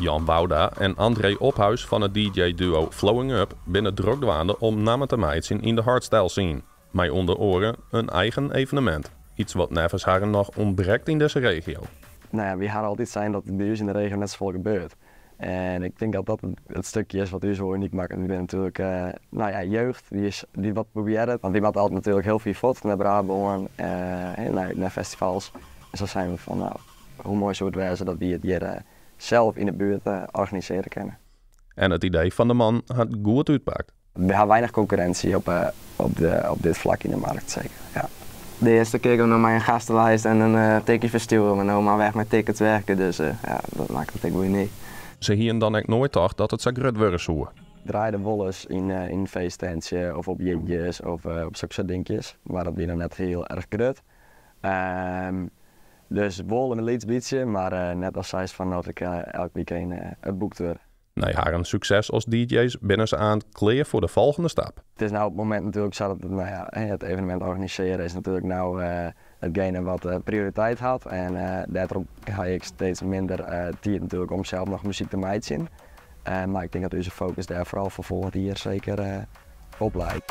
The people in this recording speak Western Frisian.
Jan Wouda en André Ophuis fan it DJ-duo Flowing Up binne drok dwaande om nammen te meitsjen yn de hardstyle scene. Mei ûnder oare in eigen evenemint. Iets wat neffens harren noch ûntbrekt yn dizze regio. Nou ja, wy hawwe altyd sein dat by ús yn de regio net safolle gebeurt. En ik tink dat dat it stikje is wat ús wol unyk makket. Wy binne natuerlik, nou ja, jeugd dy't is, dy't wat probearret. Want wy moatte altyd natuerlik hiel fier fuort nei Brabân, nei festivals. En sa seine we fan, nou, hoe moai soe it wêze dat wy it hjir sels yn de buert organisearje kinne. En it idee fan de mannen hat goed útpakt. We hawwe weinich konkurrinsje op dit flak yn de markt, seker, ja. De earste kear kaam noch mei in gastelijst en in ticket ferstjoere, mar no moatte we echt mei tickets werke, dus ja, dat makket it ek wol unyk. Se hiene dan ek noait tocht dat it sa grut wurde soe. Draaide wolris yn in feesttentsje of op jierdeis of op sokke dinkjes, mar dat wie noch net hiel erch grut. Dus wol in lyts bytsje, mar net as seist fan dat ik elk wykein boekt wurd. Nei harren sukses as DJ's binne se aanst klear foar de folgjende stap. It is no op it momint natuerlik sa dat nou ja, it evenemint organisearje is natuerlik no itgene wat prioriteit hat. En dêrtroch ha ik steeds minder tiid natuerlik om sels noch muzyk te meitsjen. Mar ik tink dat ús fokus dêr foaral foar folgjend jier seker op leit.